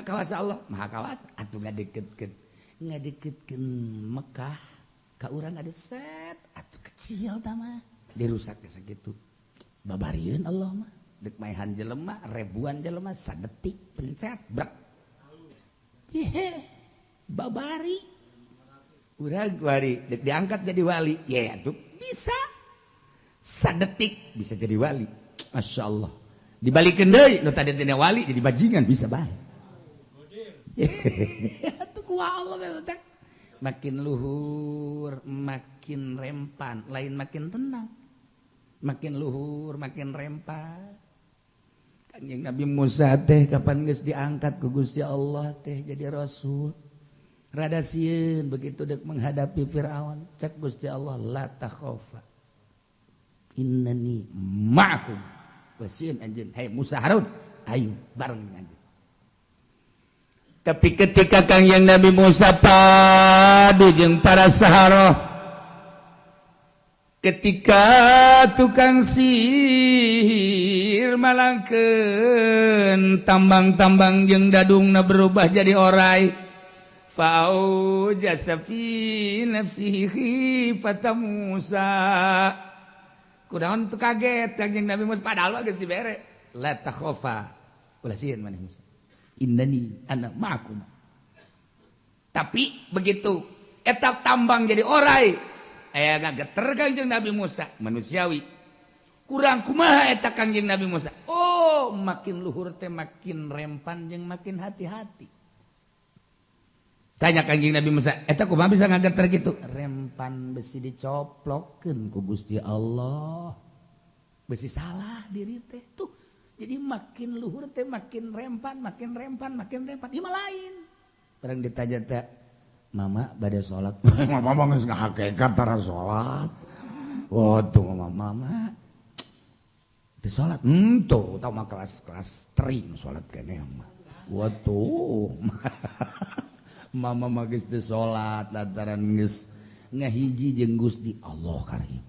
kawasa Allah maha kawasa atuh ngadeketkeun ngadeketkeun Mekah ka urang ada set atuh kecil tah mah dirusak sakitu babarieun Allah mah dek maehan jelema ribuan jelema sadetik pencet brek yehe babari urang kuari dek diangkat jadi wali ye atuh bisa sadetik bisa jadi wali. Masya Allah dibalikeun deui nu tadi tina wali jadi bajingan bisa bae. Atuh ku Allah teh makin luhur makin rempan lain makin tenang makin luhur makin rempan. Kanjeng Nabi Musa teh kapan geus diangkat ku Gusti Allah teh jadi rasul rada sieun begitu dek menghadapi Firaun cek Gusti Allah la takhafa innani ma'akum wasieun anjeun hey Musa Harun ayo bareng anjeun. Tapi ketika Kangjeng Nabi Musa padu jeung para saharoh ketika tukang sihir malangkeun tambang-tambang jeung dadungna berubah jadi orai fa'aujasa fi nafsihi khifata Musa kunaon teu kaget Kangjeng Nabi Musa padahal geus dibere la takhafa ulah sieun maneh Musa innani ana ma'akum. Tapi begitu eta tambang jadi orai aya ngageter Kangjeng Nabi Musa manusiawi kurang kumaha eta Kangjeng Nabi Musa oh makin luhur teh makin rempan jeung makin hati-hati. Tanya Kangjeng Nabi Musa eta kumaha bisa ngageter kitu rempan besi dicoplokkeun ku Gusti Allah besi salah diri teh tuh. Jadi makin luhur teh makin rempan, makin rempan, makin rempan. Ieu mah lain. Barang ditanya teh, "Mama bade salat." Mama mah geus ngahakekat tara salat. Waduh mama, mama teu salat. Henteu, tah mah kelas-kelas tri nu salat keneh mah. Waduh. Mama mah geus teu salat lantaran geus ngahiji jeung Gusti Allah karim.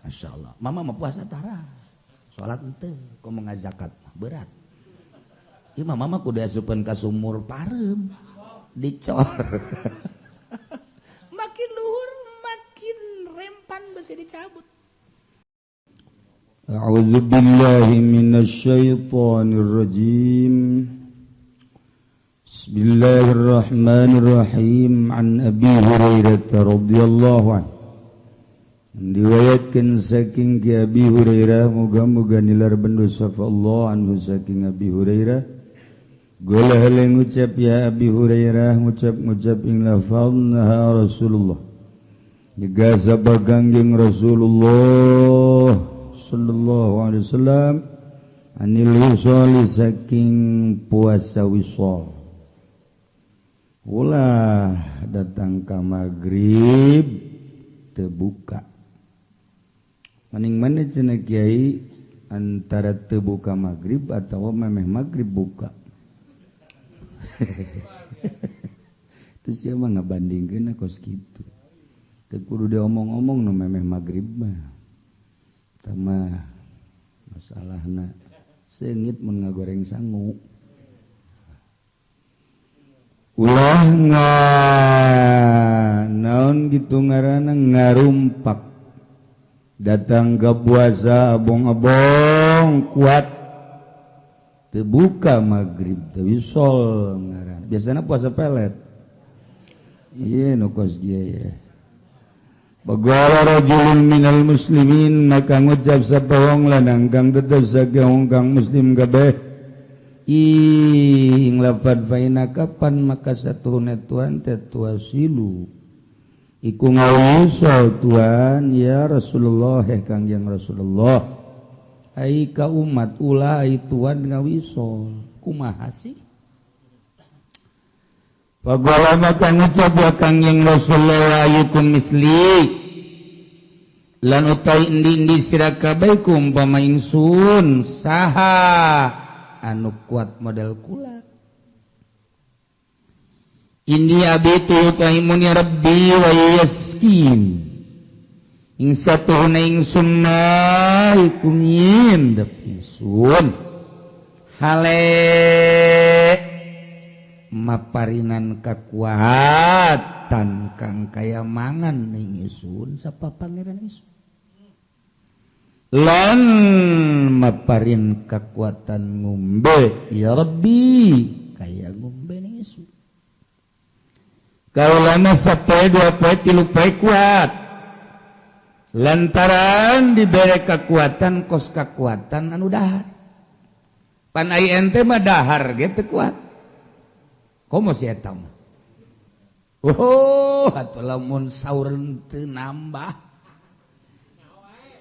Masyaallah. Mama mah puasa tara. Salat henteu, komo ngazakat berat. Ieu mah mama kudu asupeun ka sumur pareum, dicor. Makin luhur makin rempan besi dicabut. A'udzu billahi minasyaitonir rajim. Bismillahirrahmanirrahim. An Abi Hurairah radhiyallahu anhu. Diwayatkan saking ki Abi Hurairah muga-muga nilar bendu sapa Allah anhu saking Abi Hurairah. Gola hele ngucap ya Abi Hurairah ngucap-ngucap ing lafalna Rasulullah. Nyegah sapa Kangjeng Rasulullah sallallahu alaihi wasallam anil wisali saking puasa wisal. Ulah datang ka magrib teu buka. Maning mana cenah kiai antara teu buka magrib atau memeh magrib buka. Terus sia mah ngabandingkeun kos kitu. Teu kudu diomong-omong nu memeh magrib mah. Tah mah masalahna seungit mun ngagoreng sangu. Ulah naon kitu ngaranna ngarumpak. Datang ke puasa abong-abong kuat terbuka maghrib teu wisol ngaran biasana puasa pelet ieu nu kos kieu ye bagala rajulun minal muslimin maka ngucap sapa wong lanang kang tetep saking kang muslim kabeh ing lafad faina kapan maka satuhune tuan teh tuasilu iku ngawisol tuan ya Rasulullah heh Kangjeng Rasulullah ai ka umat ulah ai tuan ngawisol kumaha sih Faqala maka ngucap ya Kangjeng Rasulullah ayukum misli lan utai endi-endi sira kabeh ku umpama ingsun saha anu kuat model kula Inni abitu yutaimun ya Rabbi wa yaskin ing satuhuna ingsun ma iku nyindep ingsun hale Maparinan kakuatan kang kaya mangan ning isun sapa pangeran isun lan maparin kakuatan ngombe ya Rabbi kaya ngombe ning isun. Kalau lama sampai 2 poe 3 poe kuat lantaran diberi kekuatan kos kekuatan anu dahar pan ai ente mah dahar ge teu kuat. Komo si eta mah. Oh, atuh lamun saur teu nambah.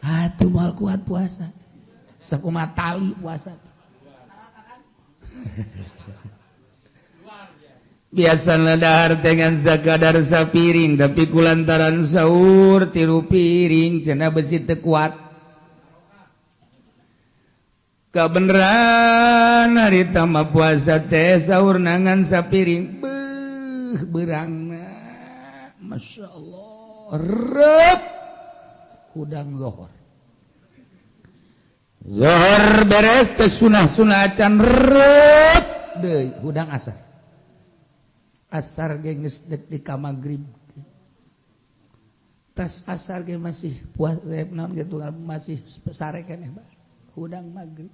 Atuh moal kuat puasa. Sakumaha tali puasa. Biasana dahar dengan sakadar sapiring tapi kulantaran sahur 3 piring cenah besi teu kuat. Kabeneran hari tama puasa teh sahur nangan sapiring beuh beurangna Masya Allah rep hudang lohor lohor beres teh sunah-sunah acan rep deui hudang asar asar ge geus deuk di ka magrib tas asar ge masih puasa naon gitu masih sare keneh hudang magrib.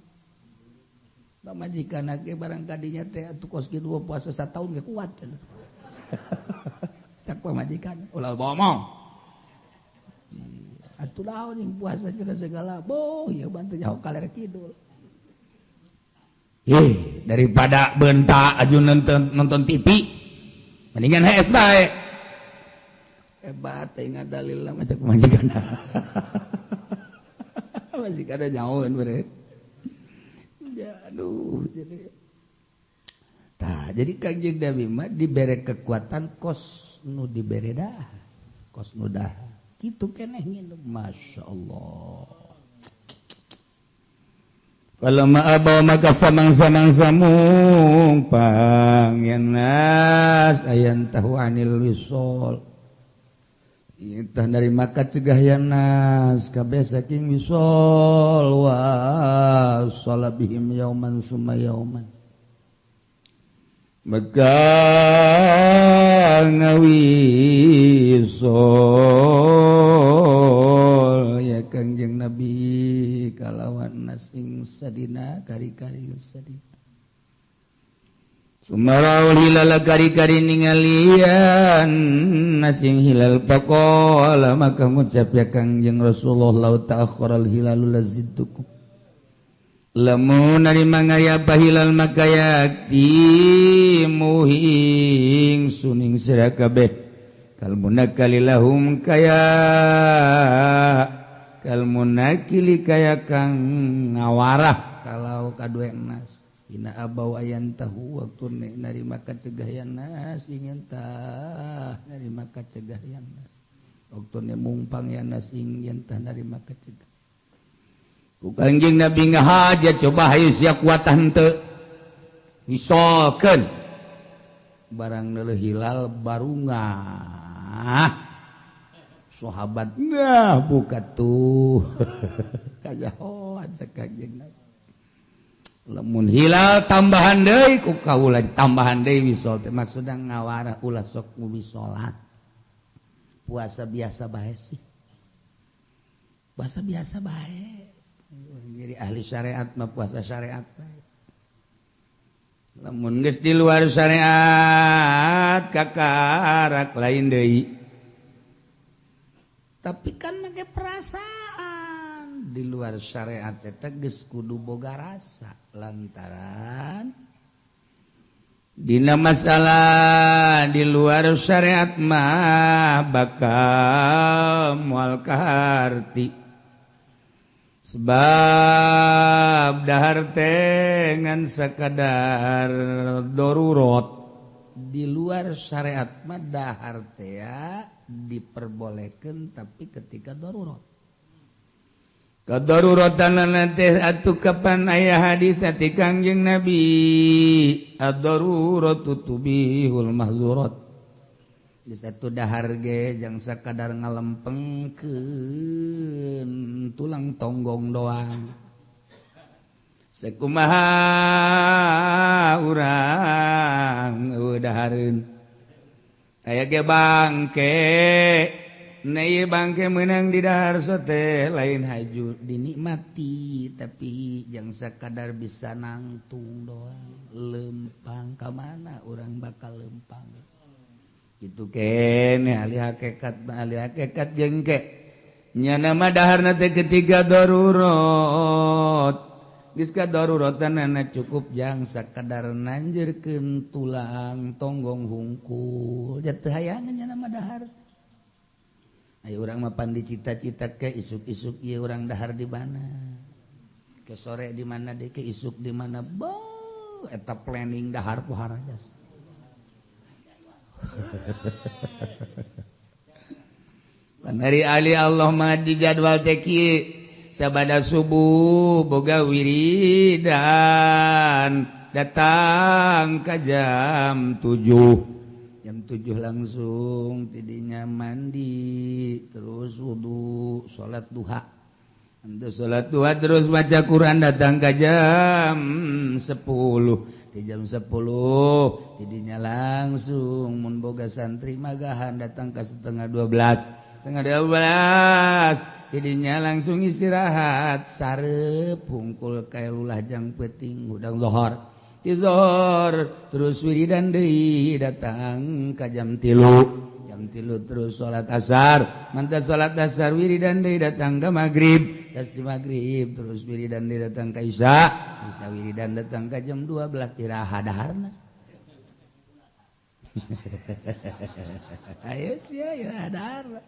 Pamajikan ge barang kadinya teh atuh kos kitu puasa sataun ge kuat cenah. Cak pamajikan ulah bomong. Atuh laon jeung puasa cenah segala boh ieu bantu nyaho kaler kidul. Ih, daripada bentak aju nonton TV mendingan hees bae. Hebat teh ngadalil mah cak pamajikan. Pamajikan nyahoeun beureut. Aduh, jadi tah jadi Kangjeng Nabi mah dibere kekuatan kos nu dibere dah, kos nu dah. Kitu keneh nginum, Masya Allah. Falamma abaw maka samang-samang samung pangyanas ayan tahu anil wisol. Entah dari maka cegah yanas kabeh saking wisol wa salabihim yauman summa yauman. Maka ngawisol ya Kangjeng Nabi kalawan nasing sadina kari-kari sadina. Sumarau hilal kari-kari ningalian nasing hilal faqala maka ngucap ya Kangjeng Rasulullah lau ta'akhkharal hilalu lazidtukum. Lamun narima ngaya hilal maka yakti muhing suning sira kabeh kalmunakalilahum kaya kalmunakili kaya kang ngawarah kalau kadue nas. Ina abau ayan tahu waktu narima kacegah yan nas ingin tah narima kacegah yan nas waktu mungpang yan nas ingin tah narima kacegah. Ku Kangjeng Nabi ngahaja coba hayu sia kuat henteu misalkeun barang neuleuh hilal barungah sahabat ngah buka tuh kajahoan cek Kangjeng Nabi. Lamun hilal tambahan deui ku kaula ditambahan deui wisol teh maksudna ngawarah ulah sok wisolat. Puasa biasa bae sih. Puasa biasa bae. Jadi ahli syariat mah puasa syariat bae. Lamun geus di luar syariat kakarak lain deui. Tapi kan make perasaan di luar syariat eta geus kudu boga rasa lantaran dina masalah di luar syariat mah bakal moal kaharti sebab dahar teh ngan sakadar darurat di luar syariat mah dahar teh diperbolehkan tapi ketika darurat. Kadaruratan teh atuh kapan aya hadis ti Kangjeng Nabi ad-daruratu tubihul mahzurat. Di satu dahar ge jang sakadar ngalempengkeun tulang tonggong doang. Sekumaha urang eueuh dahareun. Aya ge bangke. Nah ieu bangke meunang di dahar sote lain haju dinikmati tapi jang sakadar bisa nangtung doang lempang ka mana urang bakal lempang. Gitu kene ahli hakikat mah ahli hakikat jeung ke nyana mah daharna teh ketiga darurat. Geus ka daruratanana cukup jang sakadar nanjeurkeun tulang tonggong hungkul. Ja teu hayangeun nyana mah dahar. Ayo urang mah pan dicita-cita ke isuk-isuk ieu urang dahar di mana. Ke sore di mana deui ke isuk di mana. Beuh eta planning dahar pohara jas. Panari ali Allah mah di jadwal teh kieu sabada subuh boga wiridan datang ka jam 7. Jam 7 langsung tidinya mandi terus wudu salat duha. Ente salat duha terus baca Quran datang ka jam 10. Di jam 10 tidinya langsung mun boga santri magahan datang ka 11:30. 11:30 tidinya langsung istirahat sareup hungkul kaelulah jang peuting hudang lohor. Di zuhur terus wiridan deui datang ka jam 3. Jam 3 terus salat asar, mantap salat asar wiridan deui datang ka magrib, tas di magrib terus wiridan deui datang ka isya, isya wiridan datang ka jam 12 iraha daharna. Ayo sia iraha daharna.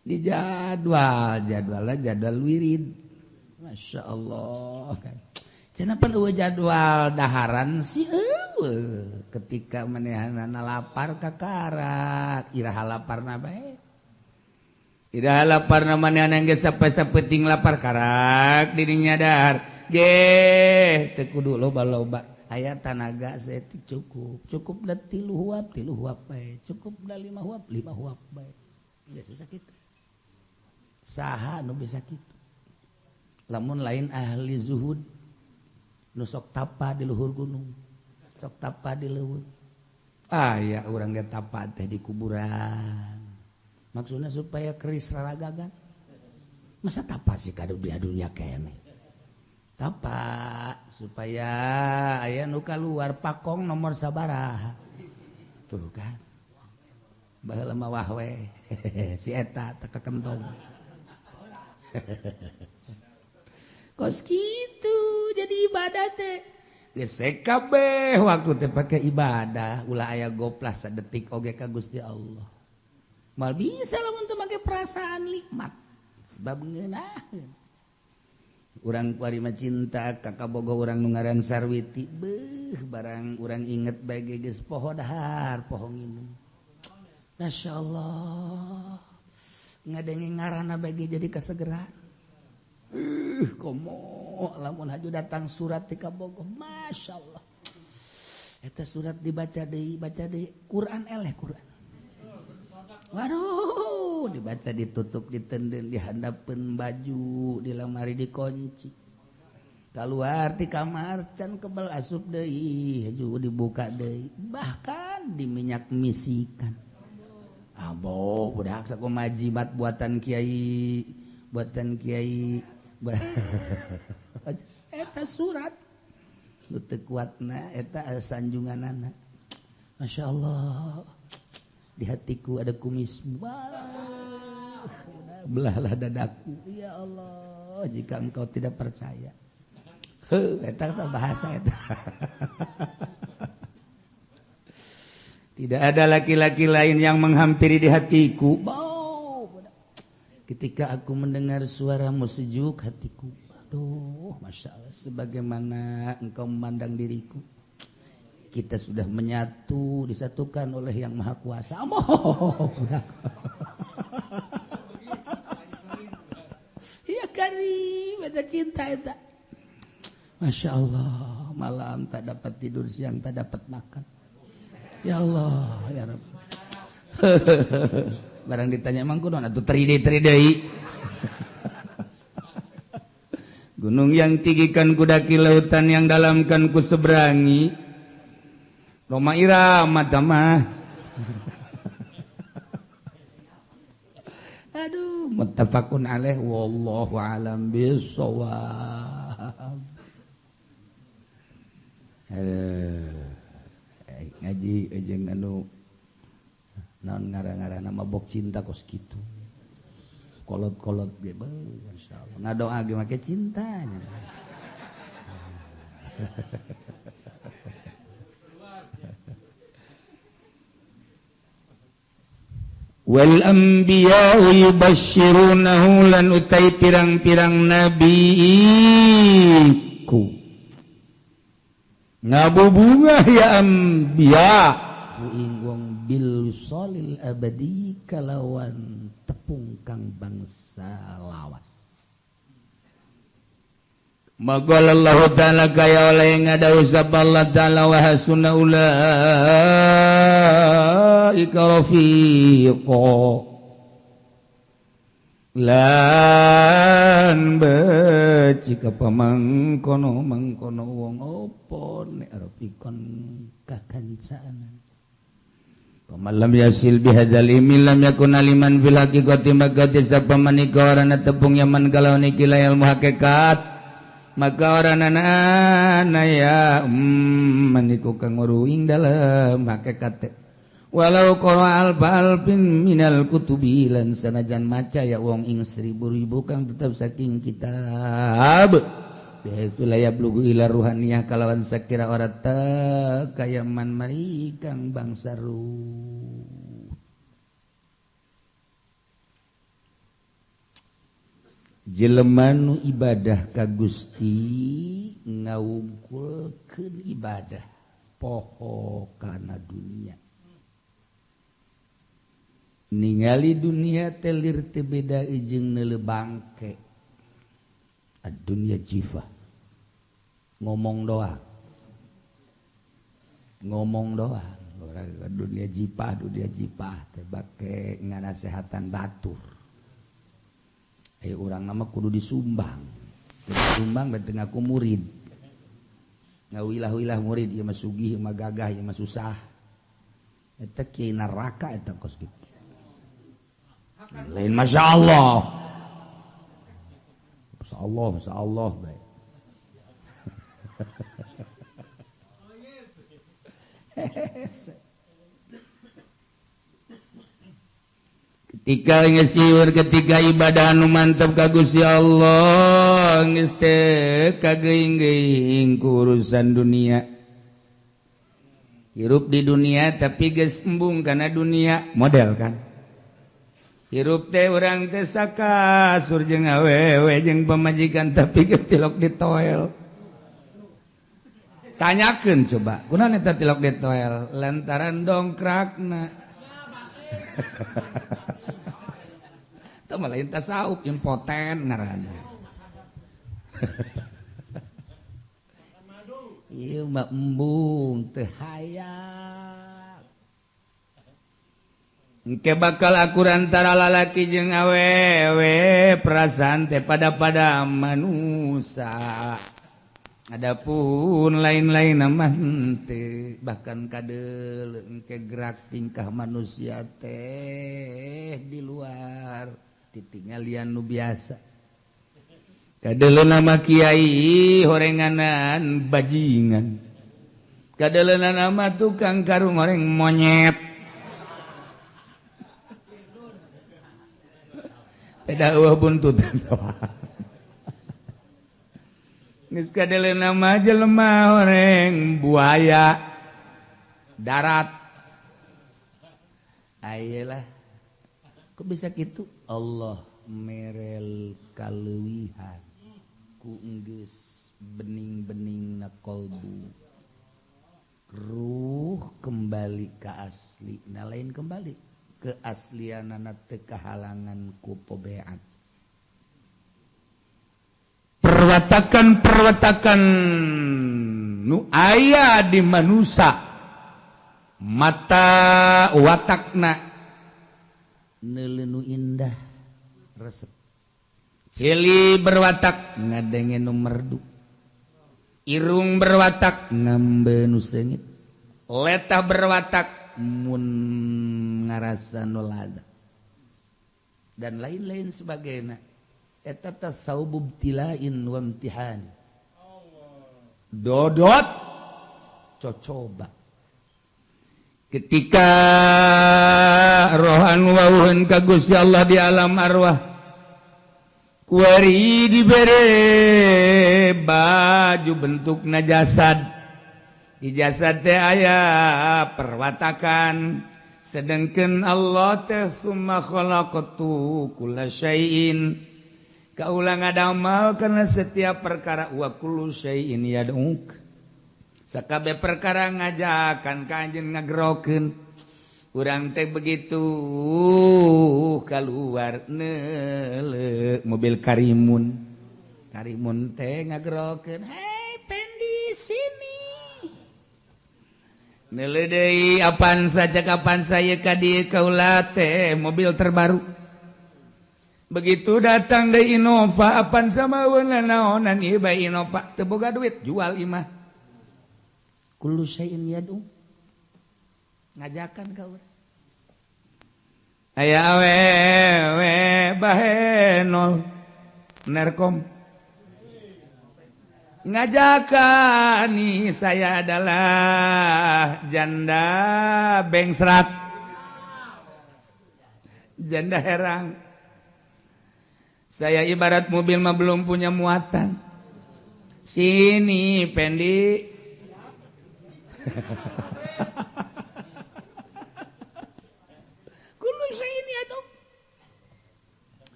Di jadwal, jadwalna jadwal wirid. Masya Allah kan. Cenah pan eueuh jadwal daharan sih eueuh ketika manehanana lapar kakarak iraha laparna bae iraha laparna manehana geus sapeting lapar karak dirinya dahar geh teu kudu loba-loba aya tanaga saeutik cukup cukup da 3 huap 3 huap bae cukup da 5 huap 5 huap bae geus susah kitu saha nu bisa kitu lamun lain ahli zuhud nu sok tapa di luhur gunung sok tapa di leuweung aya urang ge tapa teh di kuburan maksudna supaya keris raragagan masa tapa sih ka dunia kene tapa supaya aya nu kaluar pakong nomor sabaraha tuh kan baheula mah wah we si eta teh kekentong kos kitu jadi ibadah teh geus kabeh waktu teh pake ibadah ulah aya goplah sadetik oge ka Gusti Allah mal bisa lamun teu make perasaan nikmat sebab ngeunaheun urang kuari mah cinta ka kabogoh urang nu ngaran Sarwiti beuh barang urang inget bae ge geus poho dahar poho nginum masyaallah ngadenge ngaranna bae ge jadi kasegeran. Komo lamun haju datang surat ti kabogoh masyaallah eta surat dibaca deui baca deui Quran eleh Quran waduh dibaca ditutup ditenden dihandapeun baju di lemari dikunci keluar ti kamar can kebel asup deui haju dibuka deui bahkan diminyak misikan abo budak sakumaha jimat buatan kiai eta surat nu teu kuatna eta sanjunganana masyaallah di hatiku ada kumis wah belahlah dadaku ya Allah jika engkau tidak percaya heuh eta bahasa eta tidak ada laki-laki lain yang menghampiri di hatiku. Ketika aku mendengar suaramu sejuk hatiku. Aduh, Masya Allah, sebagaimana engkau memandang diriku. Kita sudah menyatu, disatukan oleh Yang Maha Kuasa. Iya karim, ada cinta itu. Masya Allah, malam tak dapat tidur, siang tak dapat makan. Ya Allah, ya Rabb. Barang ditanya emang kunaon atuh 3D 3D. Gunung yang tinggi kan kudaki, lautan yang dalam kan ku seberangi. Roma Irama mah. Aduh, muttafaqun alaih wallahu alam bissawab. Ngaji jeung anu naon ngarang-ngaranna mabok cinta kos kitu. Kolot-kolot ge beuh insyaallah. Ngadoa ge make cintanya. Wal anbiya'u yubashshirunahu lan utai pirang-pirang nabi ku ngabubunga ya anbiya ing wong bil solil abadi kalawan tepung kang bangsa lawas. Maqala Allah ta'ala kaya oleh ngadau sapa Allah ta'ala wa hasuna ulaika rafiqa lan becik apa mangkono mangkono wong opo nek rafiqon kakancaanan. Paman lam yasil bihadzal ilmi lam yakun aliman fil haqiqati maka sapa manika orana tepung yaman kalawan iki la ilmu hakikat maka oranana ya maniku kang ing dalem hakikat walau qara alfin minal kutubi lan sanajan maca ya wong ing seribu-ribu kang tetep saking kitab bihaitsu la yablughu ila ruhaniyah kalawan sakira ora teu kayaman mari kang bangsa ruh. Jelema nu ibadah ka Gusti ngawungkulkeun ibadah poho kana dunia. Ningali dunia telir teu beda jeung neuleu bangke. Ad-dunya jifah. Ngomong doang. Ngomong doang. Orang dunia jipah teh bake nganasehatan batur. Ayo urang nama kudu disumbang. Disumbang berarti ngaku murid. Ngawilah-wilah murid ieu mah sugih, ieu mah gagah, ieu mah susah. Eta kiai neraka eta kos kitu. Lain Masya Allah. Masya Allah, Masya Allah baik. Ketika ngesiur ketika ibadah anu mantep ka Gusti Allah geus teu kageuing-geuing ku urusan dunia. Hirup di dunia tapi geus embung kana dunia model kan. Hirup teh urang teh sakasur jeung awewe jeung pamajikan tapi geus tilok di toel. Tanyakeun coba, kunaon eta tilok di toel? Lantaran dongkrakna. Teu mah lain tasawuf impoten ngaranna. Ieu mah embung teu hayang. Engke bakal akur antara lalaki jeung awewe perasaan teh pada-pada manusia. Adapun lain-lain mah teu bahkan kadeul engke gerak tingkah manusia teh di luar titingalian nu biasa. Kadeulna mah kiai horenganan bajingan. Kadeulna mah tukang karung horeng monyet. Beda eueuh buntutan. Geus kadeulna mah jelema horeng buaya darat. Ayelah. Kok bisa kitu? Allah merel kaleuwihan ku enggeus bening-beningna kolbu. Ruh kembali ka asli, na lain kembali keaslianana teu kahalangan ku tobeat. Perwatakan-perwatakan nu aya di manusa mata watakna neuleu nu indah resep. Celi berwatak ngadenge nu merdu. Irung berwatak ngambe nu seungit. Letah berwatak mun ngarasa nu lada dan lain-lain sebagainya. Eta tasawub tilain wa imtihan. Dodot cocoba. Ketika rohan wauhun ka Gusti Allah di alam arwah, kuari dibere baju bentuk najasad. Di jasad teh aya perwatakan. Sedangkan Allah teh summa khalaqtu kulla syai'in. Kaula ngadamal karena setiap perkara wa kullu syai'in yad'uk. Sakabeh perkara ngajakan ka anjeun ngagerokeun. Urang teh begitu keluar neuleuh mobil Karimun. Karimun teh ngagerokeun, "Hei Pendi sini." Neuleuh deui apaan saja kapan saya ka dieu kaula teh mobil terbaru. Begitu datang deui Innova apaan sama naonan ieu bae Innova teu boga duit jual imah. Kullu syai'in yad'u. Ngajakan ka urang. Aya awewe bahenol Nerkom. Ngajakan nih saya adalah janda bengsrat. Janda herang. Saya ibarat mobil mah belum punya muatan. Sini Pendi. Kullu syai'in yad'u.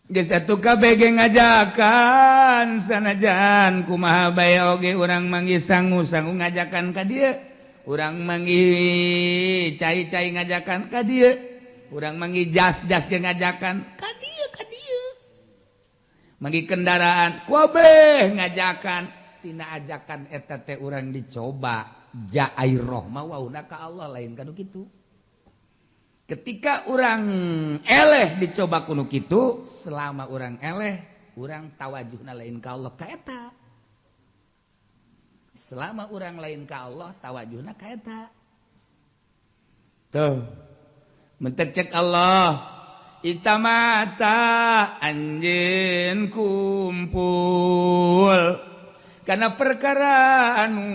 Geus atuh kabeh ge ngajakan sanajan kumaha bae oge urang manggih sangu-sangu ngajakan ka dieu. Urang manggih cai-cai ngajakan ka dieu. Urang manggih jas-jas ge ngajakan ka dieu ka dieu. Manggih kendaraan kabeh ngajakan. Tina ajakan eta teh urang dicoba ja air rohma wauna ka Allah lain kanu kitu. Ketika urang eleh dicoba kunu kitu, selama urang eleh urang tawajuhna lain ka Allah ka eta. Selama urang lain ka Allah tawajuhna ka eta. Tuh mentek cek Allah itamata anjeun kumpul. Karena perkara anu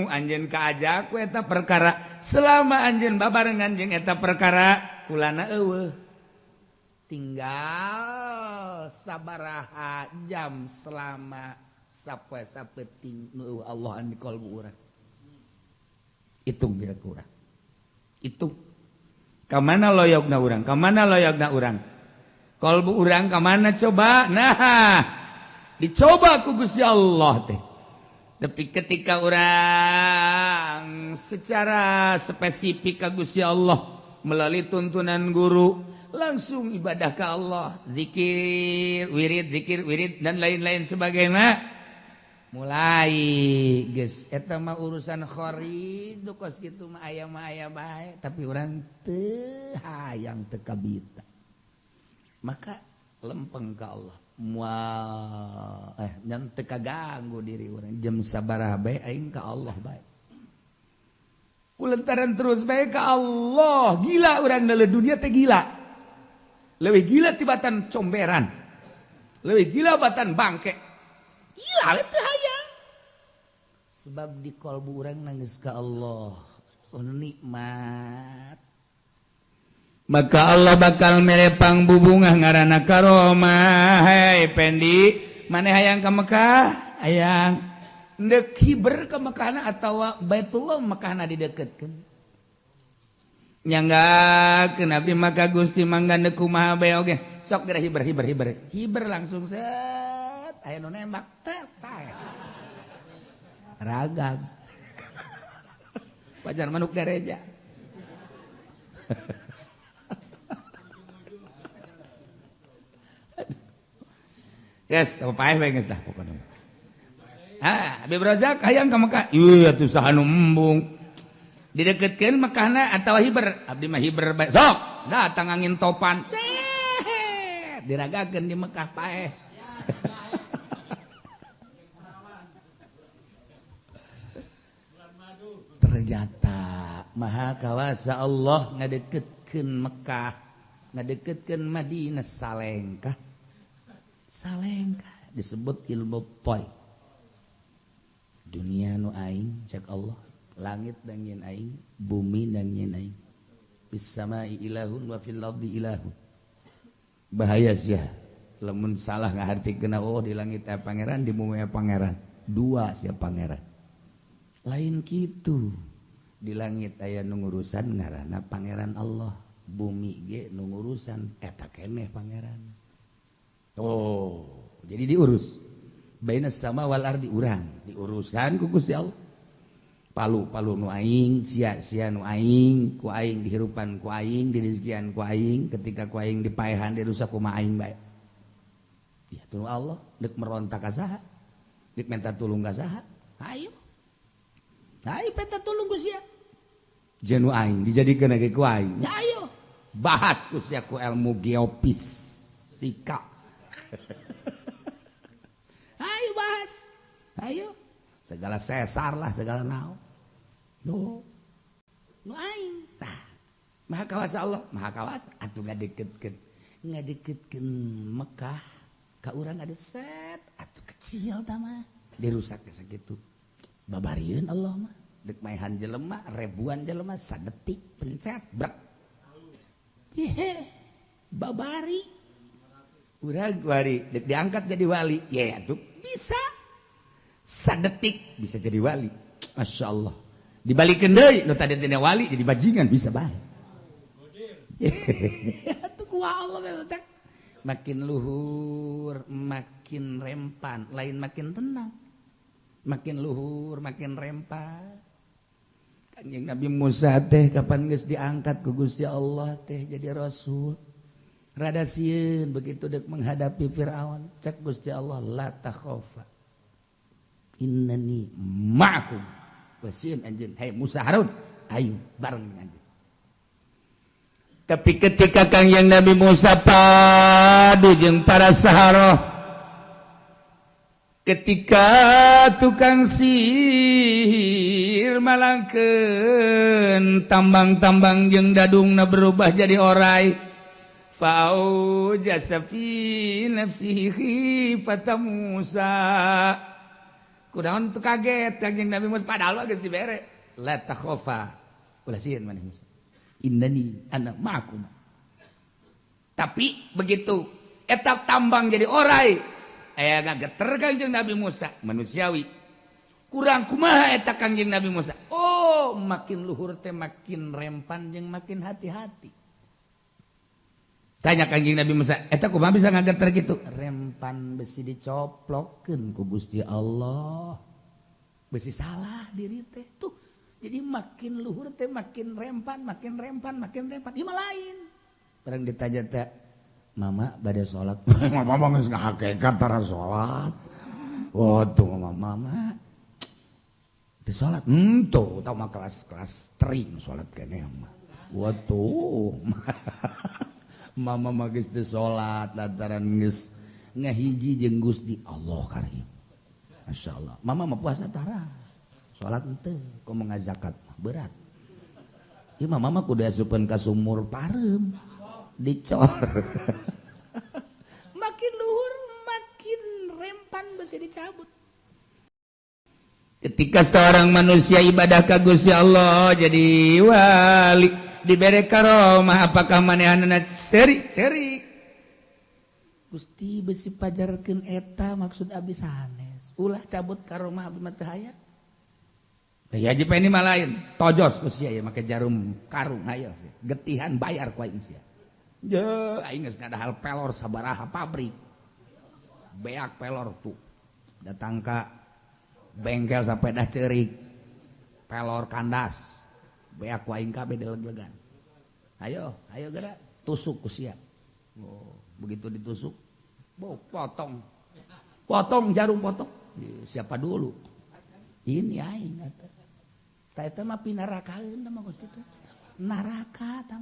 anjeun kaajak ku eta perkara selama anjeun babarengan jeung eta perkara kulana eueuh. Tinggal sabaraha jam selama sapoe sapeting nu eueuh Allah di kalbu urang. Hitung geura ku urang. Hitung. Ka mana loyogna urang? Ka mana loyogna urang? Kalbu urang ka mana coba? Nah, dicoba ku Gusti Allah teh. Tapi ketika orang secara spesifik ka Gusti Allah melalui tuntunan guru langsung ibadah ke Allah, zikir, wirid dan lain-lain sebagainya. Mulai geus eta mah urusan khorid kos kitu mah aya bae, tapi urang teu hayang teu kabita. Maka lempeng ka Allah. Mual nyan teu kaganggu diri urang jam sabaraha bae aing ka Allah bae. Kulantaran terus bae ka Allah, gila urang dalam dunia teh gila. Leuwih gila tibatan comberan. Leuwih gila batan bangke. Gila we teu hayang. Sebab di kalbu urang nangis ka Allah. Oh, nikmat. Maka Allah bakal merepang bubungah ngaranna karomah. Hei Pendi, maneh hayang ka Mekah? Hayang. Ndek hiber ke Mekahna atawa Baitullah Mekahna dideketkeun. Nyanggakeun abdi maka Gusti mangga ndek kumaha bae oge. Sok geura hiber hiber hiber. Hiber langsung set aya nu nembak teh paeh. Ragag. Pajar manuk gareja. Yes, teu paeh bae geus dah pokona. Ha, Habib Razak hayang ka Mekah. Ieu atuh saha nu embung. Dideketkeun Mekahna atawa hiber? Abdi mah hiber bae. Sok, datang angin topan. Set, diragakeun di Mekah paeh. Maha kawasa Allah ngadeketkeun Mekah, ngadeketkeun Madinah salengkah. Salengkah disebut ilmu toy. Dunia nu aing cek Allah, langit dan nyen aing, bumi dan nyen aing. Fis samai ilahun wa fil ardi ilahun. Bahaya sia lamun salah ngahartikeun oh di langit aya pangeran, di bumi aya pangeran. Dua sia pangeran. Lain kitu. Di langit aya nu ngurusan ngaranna pangeran Allah, bumi ge nu ngurusan eta keneh pangeran. Oh, jadi diurus. Bainas sama wal ardi urang, diurusan ku Gusti Allah. Palu-palu nu aing, sia-sia nu aing, ku aing dihirupan ku aing, dirizkian ku aing, ketika ku aing dipaehan dirusak kumaha aing bae. Ya tulu Allah deuk merontak ka saha? Deuk minta tulung ka saha? Ayo. Ayo minta tulung ku sia. Jeung nu aing dijadikeun ge ku aing. Ya ayo. Bahas ku sia ku ilmu geofisika. Ayo bahas. Ayo. Segala sesar lah, segala naon. Nu nu aing. Tah. Maha kawasa Allah, maha kawasa. Atuh ngadeketkeun. Ngadeketkeun Mekah ka urang ada set atuh kecil tah mah. Dirusak sakitu. Babarieun Allah mah. Deuk maehan jelema, ribuan jelema sadetik pencet brek. Yehe. Babari. Urang wali deuk diangkat jadi wali. Ye atuh bisa. Sadetik bisa jadi wali. Masya Allah. Dibalikeun deui nu tadi tina wali jadi bajingan bisa bae. Atuh ku Allah teh. Makin luhur makin rempan, lain makin tenang. Makin luhur makin rempan. Kanjeng Nabi Musa teh kapan geus diangkat ku Gusti Allah teh jadi rasul. Rada sieun begitu deuk menghadapi Firaun, cek Gusti Allah la takhafa. Innani ma'akum. Wasieun anjeun, hey Musa Harun, aing bareng jeung anjeun. Tapi ketika Kangjeng Nabi Musa padu jeung para saharoh, ketika tukang sihir malangkeun tambang-tambang jeung dadungna berubah jadi orai, fa'aujasa fi nafsihi khifata Musa. Kunaon teu kaget Kangjeng Nabi Musa padahal geus dibere la takhafa ulah sieun maneh Musa. Innani ana ma'akum. Tapi begitu eta tambang jadi orai, aya ngageter Kangjeng Nabi Musa, manusiawi. Kurang kumaha eta Kangjeng Nabi Musa? Oh, makin luhur teh makin rempan jeung makin hati-hati. Tanya Kangjeng Nabi Musa, eta kumaha bisa ngageter kitu? Rempan besi dicoplokeun ku Gusti Allah. Besi salah diri teh. Tuh. Jadi makin luhur teh makin rempan, makin rempan, makin rempan. Ieu mah lain. Barang ditanya teh, "Mama bade salat." Mama mah geus ngahakekat tara salat. Waduh, mama, mama. Teu salat. Henteu, tah mah kelas-kelas tering salat keneh mah. Waduh. Mama mah geus teu salat lantaran geus ngahiji jeung Gusti Allah karim. Masyaallah. Mama mah puasa tara. Salat henteu, komo ngazakat mah berat. Ieu mah mama kudu asupeun ka sumur pareum, dicor. Makin luhur makin rempan besi dicabut. Ketika seorang manusia ibadah ka Gusti Allah jadi wali, dibere karomah apakah manehanna cerik-cerik. Gusti besi pajarkeun eta maksud abdi sanes. Ulah cabut karomah abdi mah teu aya. Ya haji ini mah lain, tojos ku sia make jarum karung ayo sia. Getihan bayar ku aing sia. Je aing geus ngadahal pelor sabaraha pabrik. Beak pelor tuh. Datang ka bengkel sampai dah ceurik. Pelor kandas. Beak ku aing kabeh dileg-legan. Ayo, ayo geura tusuk ku sia. Oh, begitu ditusuk, bo potong. Potong jarum potong. Siapa dulu? Ini aing atuh. Ta eta mah pinarakaeun mah geus kitu. Neraka tah.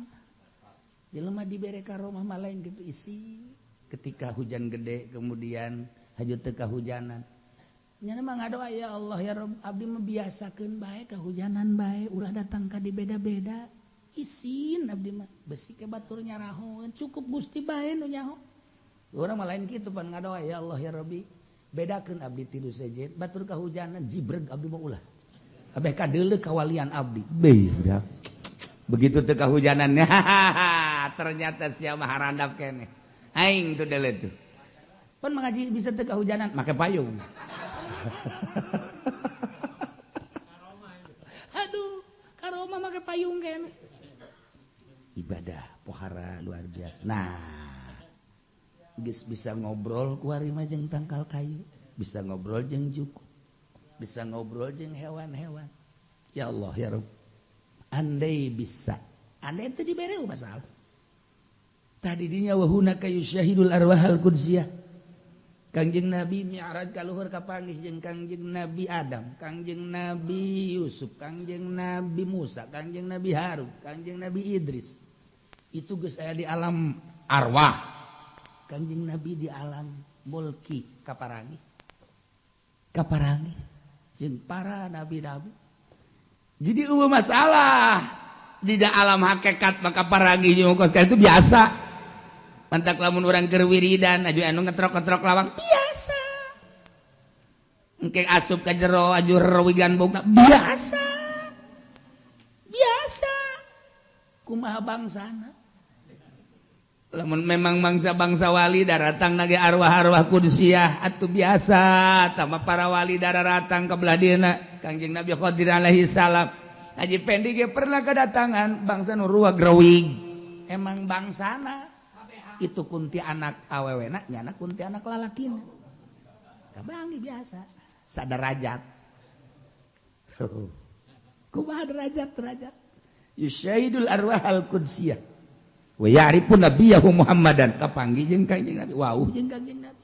Jelema dibere karomah mah lain kitu isi. Ketika hujan gede kemudian haju teu kahujanan. Nya mah ngadoa ya Allah ya Rabb abdi mah biasakeun bae kahujanan bae ulah datang ka di beda-beda. Isin abdi mah besi ke batur nyarahoeun cukup Gusti bae nu nyaho. Urang mah lain kitu pan ngadoa ya Allah ya Rabbi bedakeun abdi tilu sejen batur kahujanan jibreg abdi mah ulah. Abeh kadeuleu kawalian abdi. Beda. Begitu teu kahujanannya ternyata sia mah harandap keneh. Aing tuh deuleu tuh. Pan mengaji bisa teu kahujanan make payung. Aduh, karomah make payung keneh. Ibadah pohara luar biasa. Nah, geus bisa ngobrol ku ari mah jeung tangkal kayu, bisa ngobrol jeung jukut, bisa ngobrol jeung hewan-hewan. Ya Allah ya Rabb. Andai bisa, andai itu diberi masalah. Tadi dinya wahuna kayu syahidul arwahal qudsiyah. Kangjeng Nabi mi'raj ka luhur kapanggih jeung Kangjeng Nabi Adam, Kangjeng Nabi Yusuf, Kangjeng Nabi Musa, Kangjeng Nabi Harun, Kangjeng Nabi Idris. Itu geus aya di alam arwah. Kangjeng Nabi di alam mulki kaparangi. Kaparangi jeung para nabi-nabi. Jadi eueuh masalah di alam hakikat maka parangi jeung kos itu biasa. Mantak lamun urang keur wiridan aju anu ngetrok-ngetrok lawang biasa. Engke asup ka jero aju rewigan bogna biasa. Biasa. Kumaha bangsana? Lamun memang bangsa-bangsa wali daratang nage arwah-arwah kudsiyah atuh biasa tama para wali daratang ka belah dieuna. Kangjeng Nabi Khadir alaihi salam Haji Pendi ge pernah kedatangan bangsa nu ruwag rewig. Emang bangsana itu kunti anak awewena nyana kunti anak lalakina. Kabangi biasa sadarajat. Kumaha derajat-derajat? Yusyahidul arwahal qudsiyah wa ya'rifu nabiyahu Muhammadan kapanggih jeung Kangjeng Nabi wauh jeung Kangjeng Nabi.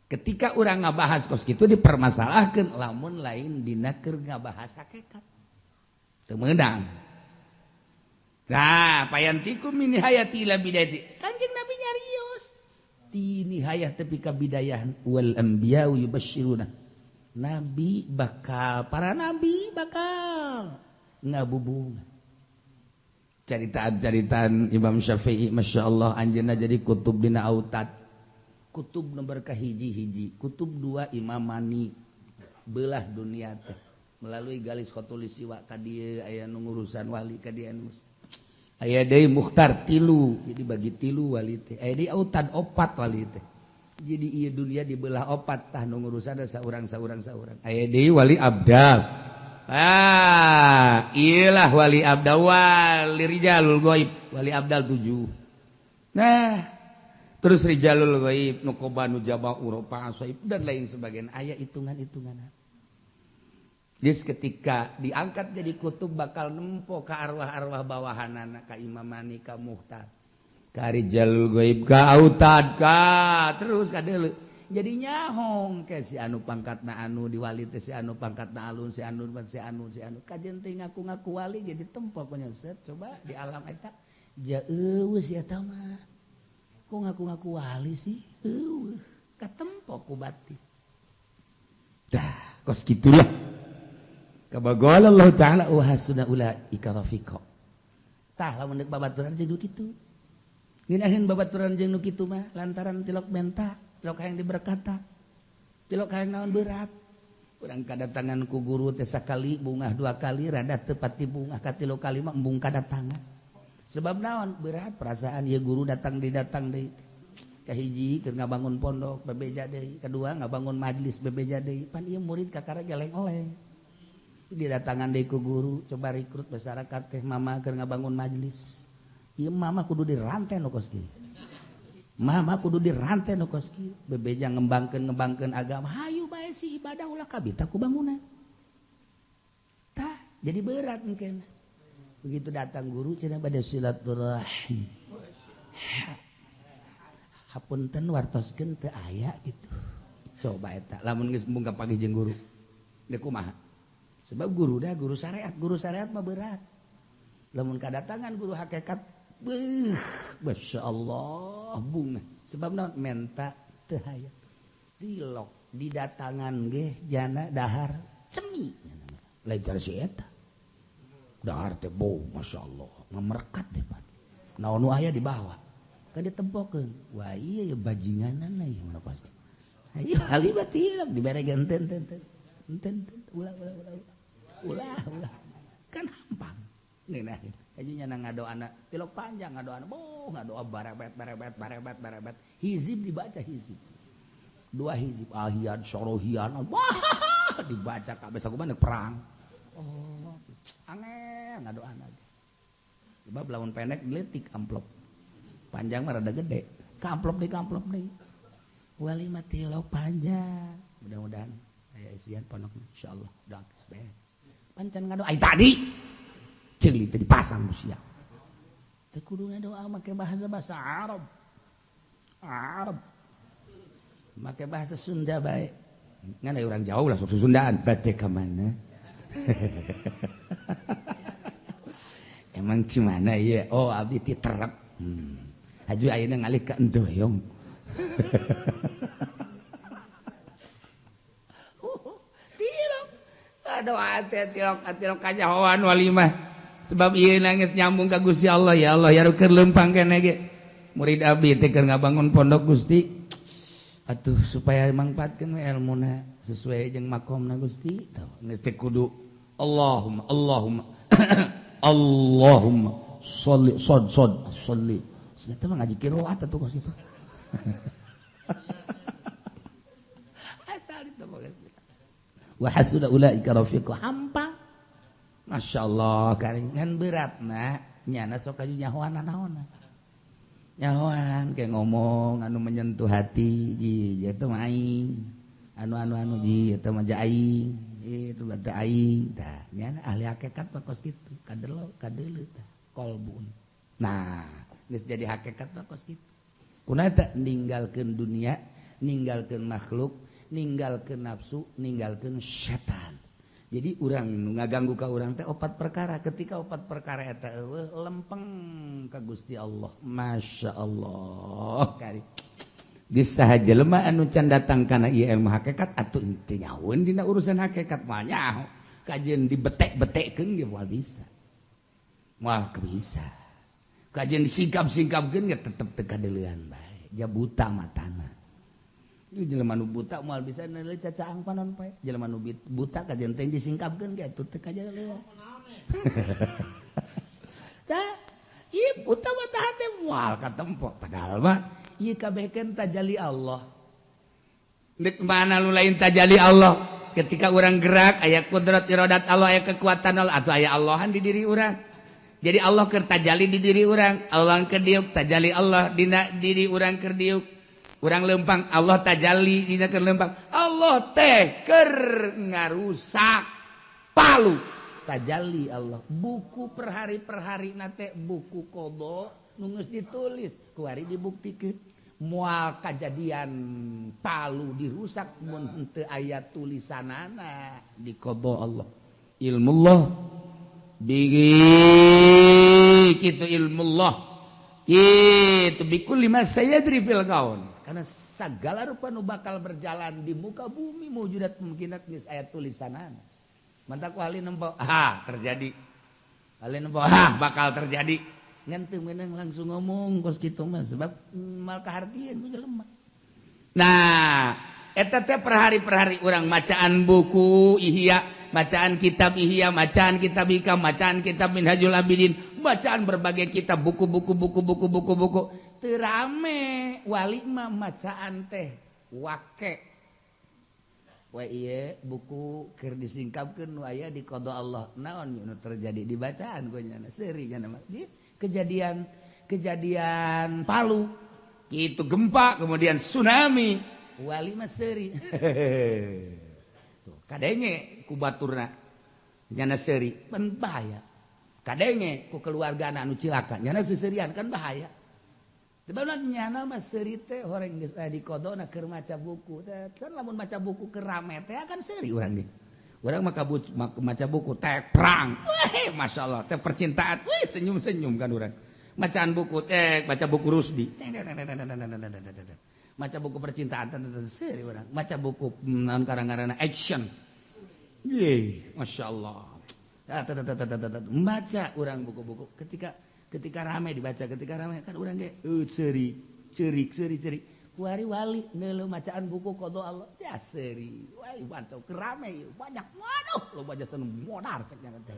Ketika urang ngabahas kos kitu dipermasalahkeun lamun lain dina keur ngabahas hakikat. Teu meunang. Nah, payantikum min hayati ila bidayati. Kangjeng Nabi nyarios. Ti nihayah tepi ka bidayahan wal anbiya'u yubashshiruna. Nabi bakal para nabi bakal ngabubunga. Caritaan-caritaan Imam Syafi'i Masya Allah anjeunna jadi kutub dina autad. Kutub nomor kahiji-hiji, kutub dua imamani belah dunia teh melalui galis khotulisiwa ka dieu aya nu ngurusan wali ka dieu anu aya deui mukhtar tilu jadi bagi tilu wali teh aya deui autad opat wali teh jadi ieu dunia dibelah opat tah nu ngurusan saurang-saurang saurang aya deui wali abdal ah iyalah wali abdal wali rijalul ghaib wali abdal 7 nah terus rijalul ghaib nukoba nujaba uropa asaib dan lain sebagainya aya hitungan-hitungan. Jadi ketika diangkat jadi kutub bakal nempo ka arwah-arwah bawahanana ka imamani ka muhtar ka rijalul ghaib ka autad ka terus ka deuleu. Jadi nyahong ke si anu pangkatna anu diwali teh si anu pangkatna alun si anu si anu si anu kajen teh ngaku-ngaku wali jadi tempo kunyeset coba di alam eta jauh si eta mah. Kok ngaku-ngaku wali sih? Katempo ku batin. Dah, kos gitulah. Kabagol Allah Ta'ala wa hasuna ulaika rafiqa. Tah lamun deuk babaturan jeung nu kitu. Ngeunaheun babaturan jeung nu kitu mah lantaran tilok menta, tilok hayang diberkata. Tilok hayang naon berat. Urang kadatangan ku guru teh sakali bungah dua kali rada teu pati bungah katilu kali mah embung kadatangan. Sebab naon berat perasaan ya guru datang deui kahiji keur ngabangun pondok bebeja deui kedua ngabangun majelis bebeja deui pan ieu murid kakara geleng-oleng didatangan deui ku guru coba rekrut masyarakat teh mama keur ngabangun majelis ieu mama kudu diranten nu kos kieu mama kudu diranten nu kos kieu bebeja ngembangkeun agama hayu bae si ibadah ulah kabita ku bangunan tah jadi berat mungkin. Begitu datang guru cenah pada silaturahim. Hapunten wartoskeun teu aya gitu. Coba eta lamun geus embung kapanggih jeung guru. Deuk kumaha? Sebab guru dah guru syariat mah berat. Lamun kadatangan guru hakikat beuh masyaallah bunga. Sebab naon menta teu hayang. Tilok Didatangan ge jana dahar cemi. Lain cara si eta. Dahar teh bau masyaallah, ngamerekat deh pan. Naon nu aya di bawah. Kan ditempokeun. Wah iya ya bajinganan ieu mana pasti. Ayo hali batilak dibere genten ten ten. Enten ulah ulah ulah. Ulah ulah. Kan hampang. Ngeunah. Aja nya ngadoana tilok panjang ngadoana boh ngadoa barebet barebet barebet barebet. Hizib dibaca hizib. Dua hizib ahian sorohian wah dibaca kabeh sakumaha perang. Oh, angel ngadoana. Sebab lamun pendek leutik amplop. Panjang mah rada gede. Ka amplop deui, ka amplop deui. Wali mah tilok panjang. Mudah-mudahan aya isian pondok insyaallah doa beres. Pancan ngadoa ai tadi. Ceuli teh dipasang ku sia. Teu kudu ngadoa make bahasa-bahasa Arab. Arab. Make bahasa Sunda bae. Ngan aya urang jauh lah sok Sundaan. Bade ka mana? Emang di mana ieu? Oh, abdi ti Terep. Haju ayeuna ngalih ka Endoyong. Tilok. Aduh, teh tilok tilok kanyahoan walimah. Sebab ieu nangis nyambung ka Gusti Allah, ya Allah ya keur leumpang keneh ge. Murid abdi teh keur ngabangun pondok Gusti. Atuh supaya mangpaatkeun we elmuna sesuai jeung makomna Gusti. Tah geus teh kudu Allahumma Allahumma Allahumma sholli sod sod sholli. Eta mah ngaji qiraat atuh kos kitu. Asal itu mah geus. Wa hasuna ulaika rafiqa hampang. Masyaallah karing ngan beratna nyana sok aju nyahoan naonna. Nyahoan kayak ngomong anu menyentuh hati ji eta mah aing. Anu anu anu ji eta mah aing. Itu bade aing tah nyana ahli hakikat mah kos kitu kadelo kadeuleu tah kolbun. Nah, geus jadi hakikat mah kos kitu. Kunaon teh ninggalkeun dunia, ninggalkeun makhluk, ninggalkeun nafsu, ninggalkeun setan. Jadi urang nu ngaganggu ka urang teh opat perkara. Ketika opat perkara eta eueuh lempeng ka Gusti Allah. Masya Allah. Kari. Geus saha jelema anu can datang kana ieu ilmu hakikat atuh teu nyahoeun dina urusan hakikat mah nyaho. Kajeun dibetek-betekkeun ge moal bisa. Moal bisa. Kajeun disingkap-singkapkeun ge tetep teu kadeuleuan bae. Ja buta matana. Jelema nu buta moal bisa neuleuh cacaang panon poe. Jelema nu buta kajeun teh disingkapkeun ge atuh teu kajaleuh. Tah, ieu buta mata hate moal katempo. Padahal mah ieu kabehkeun tajali Allah. Deuk mana lu lain tajali Allah? Ketika urang gerak aya kudrat iradat Allah, aya kekuatan Allah atuh aya Allahan di diri urang. Jadi Allah keur tajali di diri urang, Allah keur diuk tajali Allah dina diri urang keur diuk. Urang lempang Allah tajali dina keur lempang. Allah teh keur ngarusak palu tajali Allah. Buku per hari nate buku qada nu geus ditulis kuari dibuktikeun. Moal kajadian palu dirusak mun henteu aya tulisanana di qada Allah. Ilmu Allah bigi kitu ilmu Allah kitu bikulli ma sayajri fil kaun. Karena segala rupa nu bakal berjalan di muka bumi mewujudat mungkinat geus aya tulisanana. Mantak ku ahli nempo, ah terjadi. Ahli nempo, ah bakal terjadi. Ngan teu meunang langsung ngomong kos kitu mah sebab mal kahartieun ku jelema. Nah, eta teh per hari urang macaan buku Ihya, bacaan kitab Ihya, bacaan kitab Hikam, bacaan kitab Minhajul Abidin, bacaan berbagai kitab, buku-buku buku-buku buku-buku. Teu rame wali mah macaan teh wake. We ieu buku keur disingkapkeun nu aya di qada Allah. Naon nu terjadi di bacaan ku nyana seuri nyana mah. Kejadian kejadian Palu, Kitu gempa, kemudian tsunami. Wali mah seuri. Tuh, kadenge ku baturna nyana seuri. Pan bahaya. Kadenge ku keluargana anu cilaka nyana seuseurian kan bahaya. Sebab nyana mah seuri teh horeng geus aya di qadana keur maca buku. Kan lamun maca buku keur rame teh kan seuri urang ge. Urang mah maca buku teh perang. Weh, masyaallah, teh percintaan. Weh, senyum-senyum kan urang. Bacaan buku teh, baca buku Rusdi. Maca buku percintaan teu seuri urang. Maca buku naon karang-karana action. Ye, masyaallah. Membaca urang buku-buku ketika rame dibaca, ketika rame kan urang ge seuri, ceurik, seuri, ceurik. Kuari wali neuleuh macaan buku qada Allah. Ya seuri. Wah, baca rame banyak. Waduh, loba jasa nu modar cek nya teh.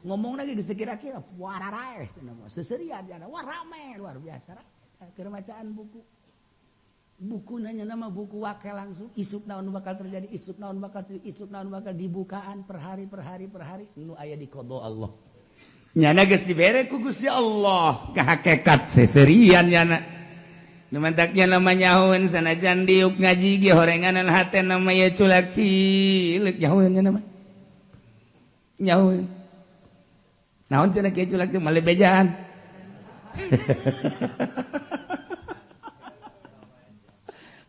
Ngomong lagi geus kira-kira wararaeh cenah seserian jana wah rame luar biasa keur macaan buku. Buku nanya nama buku wakil langsung isuk naon bakal terjadi, isuk naon bakal terjadi, isuk naon bakal dibukaan per hari per hari per hari nu aya di qada Allah. Nyana geus dibere ku Gusti Allah ka hakikat seserian nyana. Nu mantaknya nama nyahoeun sanajan diuk ngaji ge horenganan hate nama ye culak cileuk nyahoeun nya nama. Nyahoeun. Naon cenah kieu culak teh male bejaan.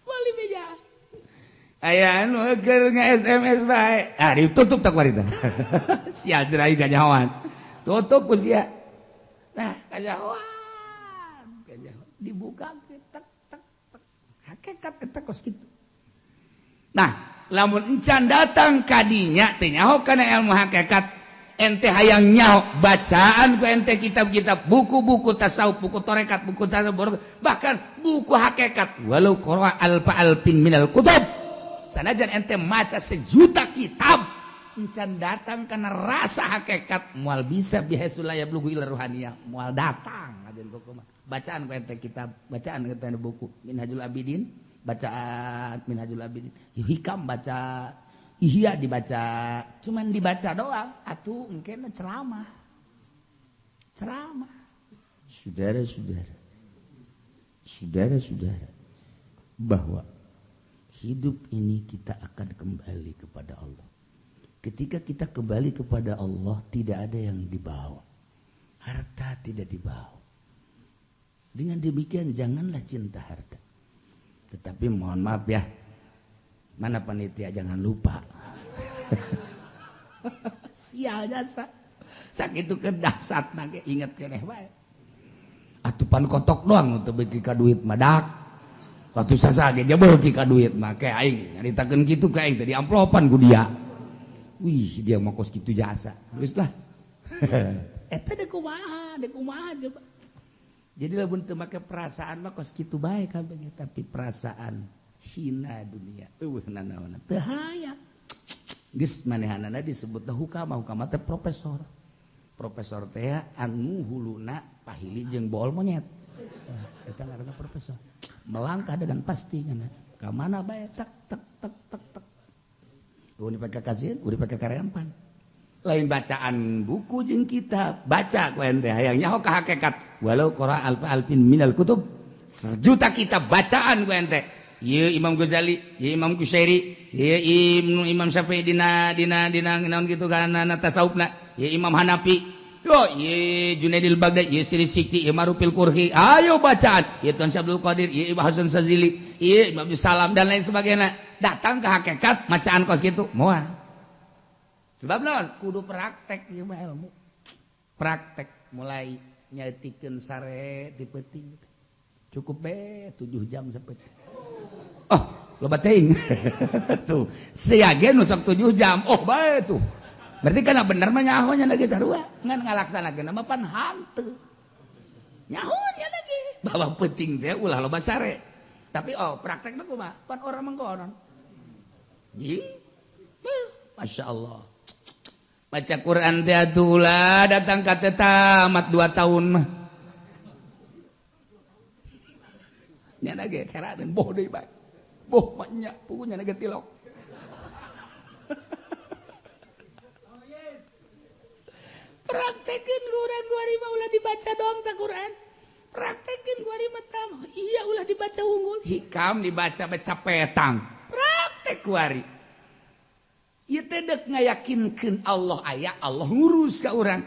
Male bejaan. Aya anu keur nge-SMS bae. Ah ditutup tak warita. Sial jerai kanyahoan. Tutup ku sia. Nah, kanyahoan. Kanyahoan dibuka tek tek tek. Hakikat eta kos kitu. Nah, lamun encan datang kadinya teh nyaho kana ilmu hakikat. Ente hayang nyaho bacaan ku ente kitab-kitab, buku-buku tasawuf, buku tarekat, buku tasawuf, bahkan buku hakikat. Walau qara alfa alfin minal kutub. Sanajan ente maca sejuta kitab, encan datang karena rasa hakikat moal bisa bihasul la yablughu ila ruhaniyah, moal datang ajen kumaha. Bacaan ku ente kitab, bacaan ku ente buku Minhajul Abidin, bacaan Minhajul Abidin, Hikam baca, Ihya dibaca, cuman dibaca doang atuh engkena ceramah. Ceramah. Saudara-saudara. Saudara-saudara, bahwa hidup ini kita akan kembali kepada Allah. Ketika kita kembali kepada Allah, tidak ada yang dibawa. Harta tidak dibawa. Dengan demikian janganlah cinta harta. Tetapi mohon maaf ya, mana panitia jangan lupa. Sial jasa. Sakitu kedahsat nage inget keneh bae. Atupan kotok doang teu beuki ka duit mah dak. Waktu sasa ge beuki ka duit mah ke aing nyaritakeun kitu ka aing teh di amplopan ku dia. Wih, dia mah kos kitu jasa. Geus lah. Eta deuk kumaha coba. Jadi lamun teu make perasaan mah kos kitu bae kabeh, tapi perasaan hina dunia eueuh nanaonan teu hayang. Geus manehanana disebutna hukama, hukama teh profesor. Profesor teh anu huluna pahili jeung bool monyet. Eta ngaranna profesor. Melangkah dengan pasti kana. Ka mana bae tek tek tek tek tek. Udah dipake kasieun, udah dipake karempan. Lain bacaan buku jeung kitab, baca ku ente hayang nyaho ka hakikat. Walau qara alfa alfin minal kutub, sejuta kitab bacaan ku ente. Ieu Imam Ghazali, ieu Imam Kusyairi, ieu Imam Syafi'i dina dina dina naon kitu kana tasawufna, ieu Imam Hanafi, yo ieu Junaidil Baghdadi, ieu Siri Sikti, ieu Marufil Qurhi, ayo bacaan, ieu Tuan Syabdul Qadir, ieu Ibnu Hasan Sazili, ieu Imam Abdus Salam dan lain sebagainya. Datang ke hakikat macaan kos kitu moal. Sebab naon? Kudu praktek ieu mah ilmu. Praktek mulai nyaetikeun sare di peuting. Cukup be 7 jam sapeut. Oh, loba teuing. Tuh, sia ge nu sok 7 jam. Oh, bae tuh. Berarti kana bener mah nyaho nya lagi sarua. Ngan ngalaksanakeun mah pan hanteu. Nyaho nya lagi. Bahwa peuting teh ulah loba sare. Tapi oh, praktekna kumaha? Pan urang mangkonon. Ji. Masya Allah. Baca Quran teh atuh ulah datang ka teh tamat 2 tahun mah. Nya ge keraden boh deui bae. Boh banyak punya nage tilok. Praktekin Quran gua mah ulah dibaca doang ta Quran. Praktekin gua mah tam. Iya ulah dibaca unggul. Hikam dibaca baca petang. Praktek kuari. Ieu teh deuk ngayakinkeun Allah aya, Allah ngurus ka urang.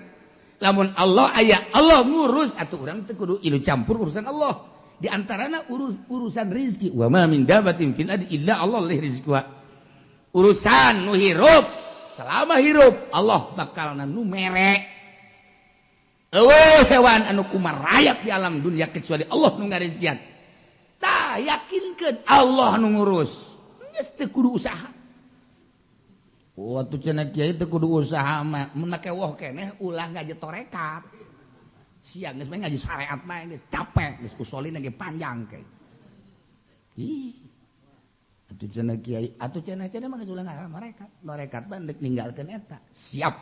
Lamun Allah aya, Allah ngurus atuh urang teh kudu ilu campur urusan Allah. Di antarana urusan rizki, wa ma min dabatin fil ardi illa Allah lih rizquha. Urusan nu hirup, selama hirup Allah bakalna nu mere. Eueuh hewan anu kumarayap di alam dunia kecuali Allah nu ngarizkian. Tah Tah yakinkeun Allah nu ngurus. Geus teu kudu usaha. Waktu cenah kiai teu kudu usaha mah, mun make woh keneh ulah ngaji torekat. Siang geus mah ngaji syariat mah geus capek, geus usolina ge panjang ke. Ih. Atuh cenah kiai, atuh cenah-cenah mah geus ulah ngaji torekat. Torekat mah deuk ninggalkeun eta. Siap.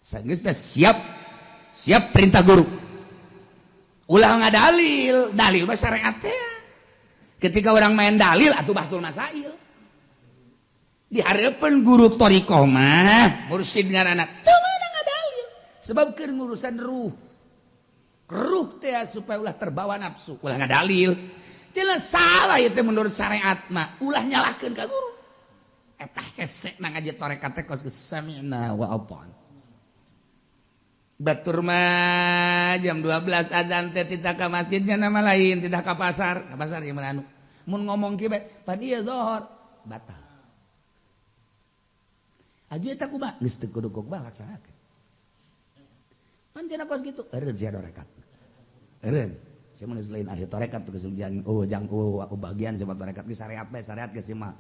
Sageus teh siap. Siap perintah guru. Ulah ngadalil, dalil mah syariat teh. Ketika orang main dalil atuh bahsul masail. Dihareupeun guru thariqah mah mursyid ngaranna teu meunang ngadalil. Sebab keur ngurusan ruh. Ruh teh supaya ulah terbawa nafsu, ulah ngadalil. Jelas salah ieu teh menurut syariat mah, ulah nyalahkeun ka guru. Eta hese na ngaji tarekat teh kos sami'na wa ata'na. Batur mah jam 12 azan teh tidak ka masjidnya nama lain, tidak ka pasar ieu mah anu. Mun ngomong kieu bae, pan ieu zuhur, batal. Aju eta kumaha? Geus teu kudu kumaha laksanakeun. Pan cenah kos kitu, eureun sia tarekat. Eureun, sia mun geus lain ahli tarekat geus jang oh jang oh aku bagian sama tarekat ge syariat bae, syariat geus mah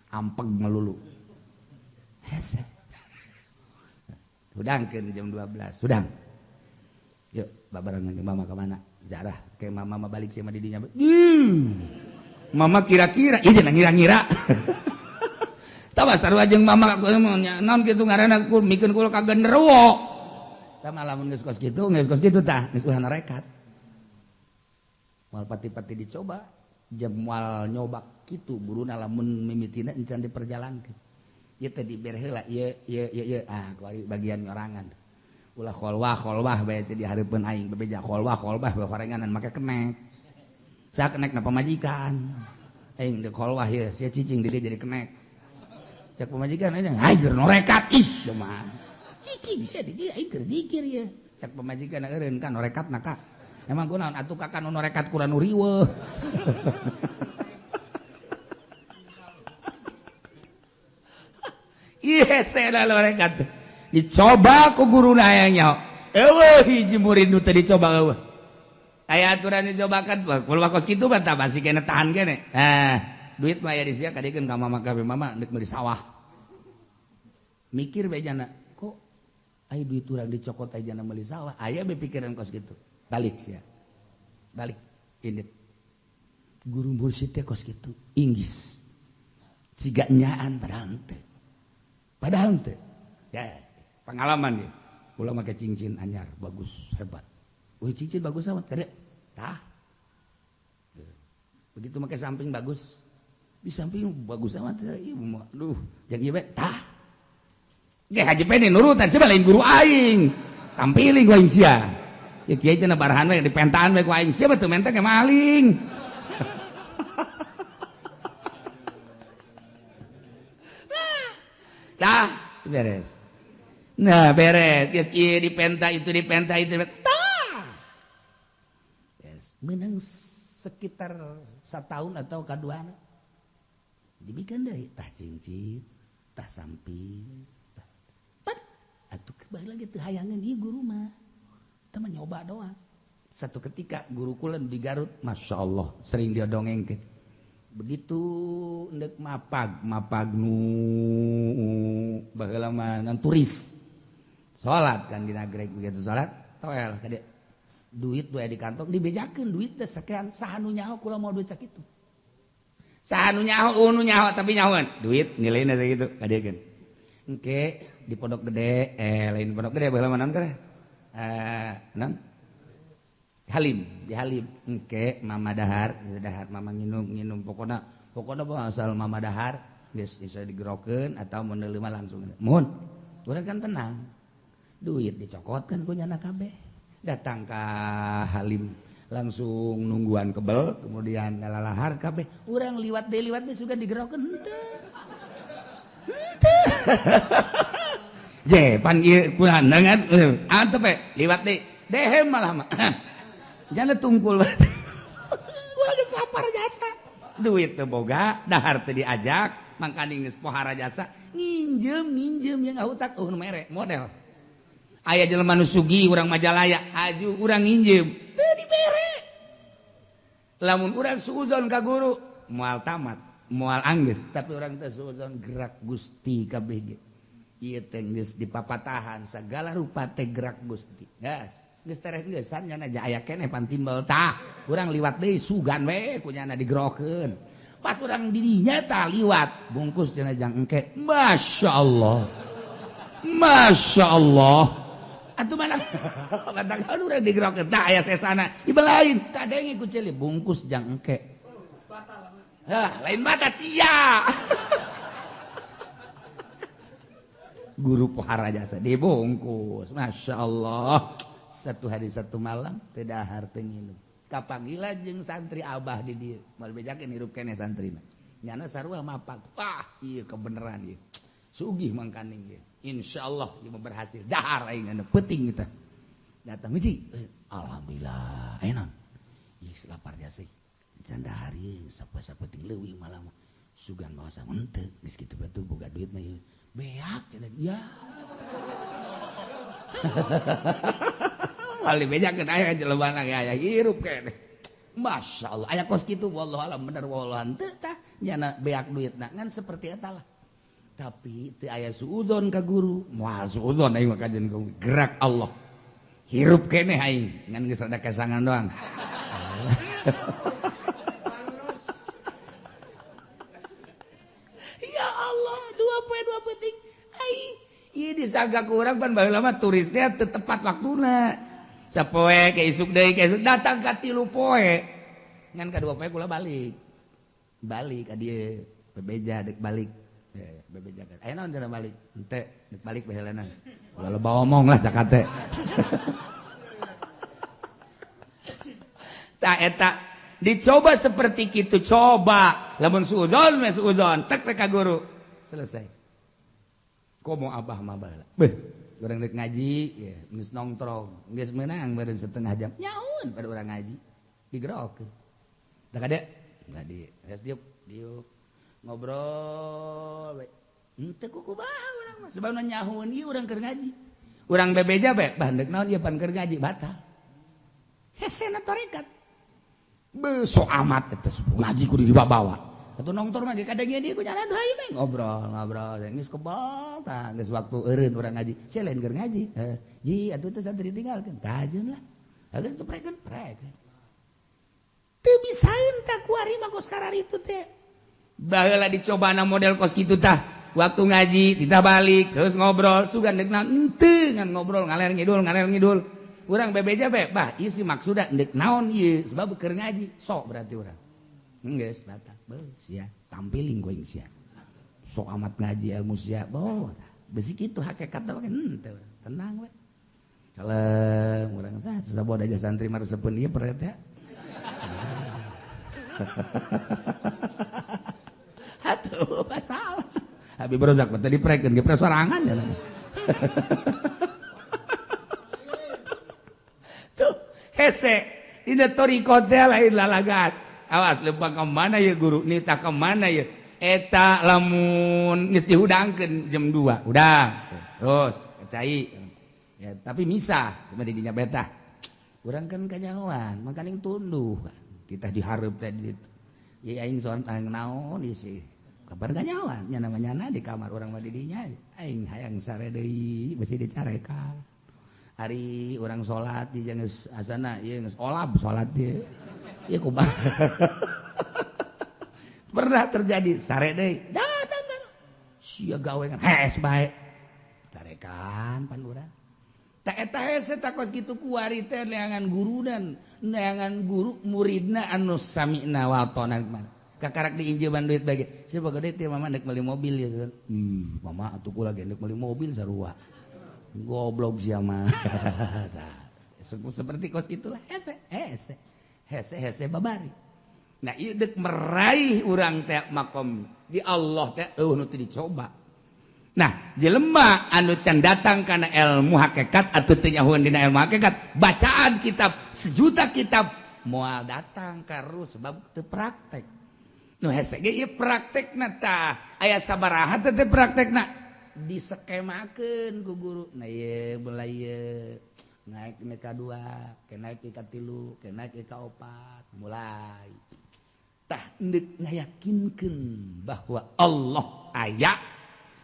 ampeg melulu. Hese. Hudangkeun jam 12, hudang. Yuk, babarengan jeung mama ka mana? Zarah, ke mama mah balik sia mah di dinya. Mama kira-kira, ieu cenah ngira-ngira. Tah sarua jeung mama naon kitu ngaranna mikeun kula ka genderuwo. Tah lamun geus kos kitu tah, geus ulah narekat. Moal pati-pati dicoba, jeung moal nyoba kitu guruna lamun mimitina encan diperjalankeun. Ieu teh dibere heula ieu ieu ieu ieu ah kuari bagian nyorangan. Ulah kholwah bae teh di hareupeun aing bebeja kholwah bae horenganan make kenek. Sa kenek na pamajikan. Aing deuk kholwah ieu sia cicing di dieu jadi kenek. Cek pamajikan aing hajar norekat ih mah. Cicing sia di dieu aing keur zikir ieu. Cek pamajikan eureun kan norekatna ka. Emang kunaon atuh kakan nu norekat kurang nu riweuh. Iya, saya norekat. Dicoba ku guruna hayang nyaho. Eueuh hiji murid nu teu dicoba eueuh. Aya aturan dicobakan, kulo kos kitu mah tah masih kene tahan kene. Nah, duit mah aya di sia kadiekeun ka mama ka mama deuk meuli sawah. Mikir bae jana, kok aya duit urang dicokot aya jana meuli sawah. Aya be pikiran kos kitu. Balik sia. Balik indit. Guru mursyid teh kos kitu, inggis. Siga nyaan padahal teh. Padahal teh. Ya, pengalaman ya. Kula make cincin anyar, bagus, hebat. Wih, cincin bagus amat, kada. Tah. Begitu make samping bagus. Di samping bagus amat, ieu mah. Aduh, jeung ieu bae, tah. Ge haji pene nurutan sia lain guru aing. Tampiling ku aing sia. Ya kiai cenah barahan we dipentaan we ku aing sia mah teu menteng ge maling. Tah, beres. Nah, beres. Geus ieu dipenta itu dipenta itu. Tah. Beres. Menang sekitar setahun atau kaduana. Dibikin deui tah cincin, tah samping, tah. Pat, atuh kembali lagi teu hayangeun ieu guru mah. Teh mah nyoba doang. Satu ketika guru kula di Garut, Masya Allah, sering dia dongengkeun. Begitu ndek mapag nu baheula mah ngan turis. Salat kan di nagreg begitu salat, toel kade. Duit we di kantong dibejakeun duit teh sekian saha nu nyaho kula mau duit sakitu. Saha nu nyaho nu nyaho tapi nyahoan duit nilainya sakitu kadekeun. Engke di Pondok Gede lain Pondok Gede baheula mah naon teh? Naon? Halim, di Halim. Engke mama dahar, dahar mama nginum pokona pokona asal mama dahar geus bisa digerokeun atau menerima langsung. Mohon. Urang kan tenang. Duit dicokotkeun ku nyana kabeh. Datang ka Halim langsung nungguan kebel, kemudian lalahar kabeh. Urang liwat deui sugan digerokeun henteu. Henteu. Je pan ieu kunaon antep we liwat deui. Dehem malah mah. Jangan tungkul. Urang geus lapar jasa. Duit teu boga, dahar teu diajak, mangkaning geus pohara jasa, nginjem yang ngahutak eueuh nu mere model. Aya jelema nu sugih urang Majalaya, aju urang nginjem, teu dibere. Lamun urang suuzon ka guru moal tamat, moal anggeus, tapi urang teh suuzon gerak Gusti kabeh ge. Ieu teh geus dipapatahan sagala rupa teh gerak Gusti. Gas, geus tereh geusan nya aya keneh pan timbel tah. Urang liwat deui sugan we kunyana digerokeun. Pas urang didinya tah liwat bungkus cenah jang engke. Masya Allah. Masya Allah. Atuh mana batang urang digerokeun tah aya sesana. Ieu lain kadenge ku ceuli bungkus jang engke. Hah, lain mata sia. Guru pohara jasa dibungkus. Masya Allah. Satu hari satu malam teu dahar teu nginum. Kapanggila jeung santri abah di dieu. Moal bejakeun hirup keneh santrina. Nyana sarua mapak. Wah, ieu kebenaran ieu. Sugih mangkaning ieu. Insyaallah ieu berhasil. Dahar aing anu peuting kita. Datang hiji. Alhamdulillah. Aya naon? Ih, lapar jasa. Can dahar ieu sapoe-sapoe leuwih malam. Sugan mawa henteu geus kitu batu boga duit mah ieu. Beak cenah ya. Kali bejakeun aya jelema ge aya hirup keneh. Masyaallah aya kos kitu wallahu alam bener wallahu henteu tah nyana beak duitna ngan seperti eta lah. Tapi teu aya suudzon ka guru. Moal suudzon aing mah kajen gerak Allah. Hirup keneh aing ngan geus rada kesangan doang. Ya Allah, 2.2 penting. Ai, ieu disangka ku urang pan baheula mah turisnya teu tepat waktuna. Sapoe ke isuk deui ke isuk datang ka 3 poe. Ngan ka 2 poe kula balik. Balik ka dieu, bebeja deuk balik. Bebeja kan. Aya naon cenah balik? Henteu, deuk balik baheulana. Ulah loba omong lah cakate. Tah eta dicoba seperti kitu coba. Lamun suudzon we suudzon, tek rek ka guru. Selesai. Komo abah mah baheula. Beuh, urang rek ngaji, ya, geus nongtrong, geus meunang beureun setengah jam. Nyaun pada urang ngaji. Digerokeun. Da kade? Da di, geus diuk, diuk. Ngobrol we. Henteu kukumaha urang mah. Sebabna nyahueun ieu urang keur ngaji. Urang bebeja bae, bah deuk naon ieu pan keur ngaji batal. Hesena tarekat. Beso amat eta ngaji kudu dibawa. Atuh nongtor mah ge kadang ieu ku nyana tuh hayu bae ngobrol-ngobrol geus kebal tah geus waktu eureun urang ngaji. Sia lain keur ngaji. Ji atuh teh santri tinggalkeun. Tajeun lah. Geus teu prekeun prekeun. Teu bisaeun tah kuari mah kos kararitu teh. Baheula dicobana model kos kitu tah. Waktu ngaji kita balik terus ngobrol sugan deuk naon henteu ngan ngobrol ngaler ngidul ngaler ngidul. Urang bebeja bae bah ieu si maksudna deuk naon ieu sebab keur ngaji sok berarti urang. Geus batal. Beuh sia tampiling ku aing sia. Sok amat ngaji ilmu sia. Boh besi kitu hakikat teh henteu tenang we. Kalem urang sah saboda aja santri mah resepeun ieu peret teh. Atuh masalah. Habib Rozak mah teh diprekeun ge pre sorangan ya. Tuh hese dina thariqah teh lain lalagan. Awas lempang ke mana ya guru nita ke mana ya eta lamun geus dihudangkeun jam 2 udah terus cai ya tapi misah cuma di dinya betah urang kan kanyahoan makaning tunduh kita dihareup teh di ditu ya aing sontang naon isi kabar kanyahoan nya namanya di kamar urang mah di dinya aing hayang sare deui besi dicarekan ari urang salat di geus asana ieu geus olab salat ieu. Ya kumaha. Pernah terjadi sare deui. Datang kan. Sia gawe kan hees bae. Carekan pan urang. Tah eta hese tah kos kitu kuari teh neangan guru dan neangan guru muridna anu sami'na wa ata'na kumaha. Kakarak diinjeman duit bage. Sia boga duit teh mama deuk meuli mobil ya. Ih, mama atuh kula ge deuk meuli mobil sarua. Goblok sia mah. Seperti kos kitulah hese hese. Hese-hese babari. Nah, ieu deuk meraih urang teh makom di Allah teh eueuh nu teu dicoba. Nah, jelema anu can datang kana ilmu hakikat atuh teu nyahueun dina ilmu hakikat, bacaan kitab sejuta kitab moal datang karu sebab teu praktek. Nu hese ge ieu praktekna tah aya sabaraha teh praktekna diskemakeun ku guru. Nah, ieu belah ieu. Naik ke 2, ke naik ke 3, ke naik ke 4, mulai. Tah endek ngayakinkeun bahwa Allah aya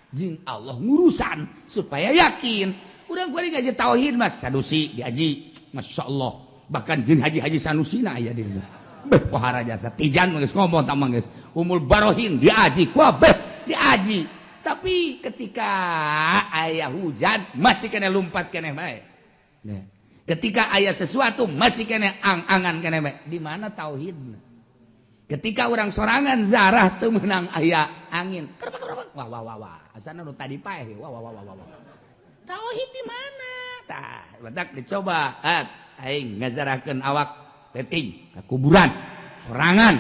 jeung Allah ngurusan supaya yakin. Urang kuari ngaji tauhid mas Sanusi diaji, Masya Allah. Bahkan jeung haji-haji Sanusina aya di dieu. Beh pohara jasa Tijan geus ngomong tah geus. Umul Barohin diaji, kabeh diaji. Tapi ketika aya hujan masih kena lompat keneh bae. Nah, ketika aya sesuatu masih kena ang-angan keneh bae. Di mana tauhidna? Ketika orang sorangan zarah teu meunang aya angin. Kerbak wah wah wah wah. Asana nu tadi paeh wah wah wah wah wah. Tauhid di mana? Tah, badak dicoba. Aing ngazarahkeun awak penting ka kuburan sorangan.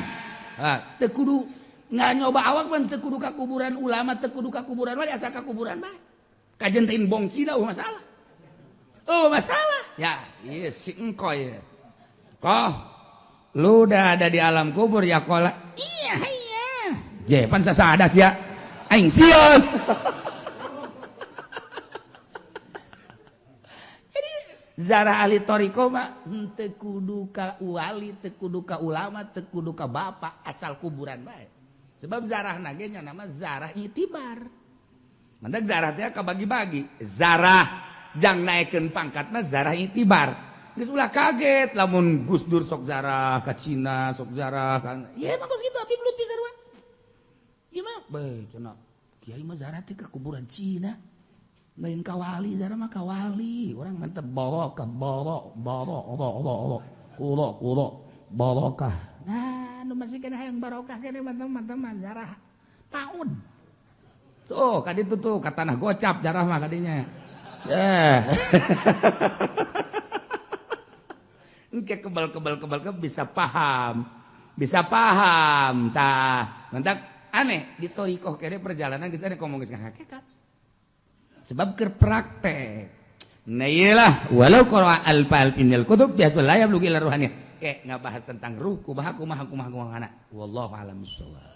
Ah, teu kudu nggak nyoba awak mah teu kudu ka kuburan ulama, teu kudu ka kuburan wali, asal ka kuburan bae. Kajen teh bong cina eueuh masalah. Oh, masalah. Ya, ieu si engkoy. Koh, lu udah ada di alam kubur ya kola. Iya, iya. Je, pan sasada sia. Aing sieun. Jadi zarah ahli thariqah mah henteu kudu ka wali, teu kudu ka ulama, teu kudu ka bapak, asal kuburan bae. Sebab zarah nage nya nama zarah itibar. Mantak zarah teh kabagi-bagi. Zarah jang naikeun pangkat mah zarah itibar. Geus ulah kaget lamun Gus Dur sok zarah ka Cina, sok zarah ka. Ya emang geus kitu abdi belut pisan we. Ieu mah bae cenah. Kiai mah zarah teh ka kuburan Cina. Lain ka wali, zarah mah ka wali. Urang mah teh barokah, barok, barok, barok, barok, kuro, kuro, barokah. Nah, nu masih kena hayang barokah kene mantep-mantep mah zarah paun. Tuh, ka ditu tuh ka tanah gocap zarah mah kadinya. Ya. Engke kebal-kebal-kebal bisa paham. Bisa paham tah. Mentak aneh di thariqah kene perjalanan geus aneh ngomong geus hakikat. Sebab keur praktek. Nah iyalah walau qara al-fal innal kutub biasul la yablughu ila ruhaniyah. Ke ngabahas tentang ruh kumaha kumaha kumaha kumaha. Wallahu a'lam bissawab.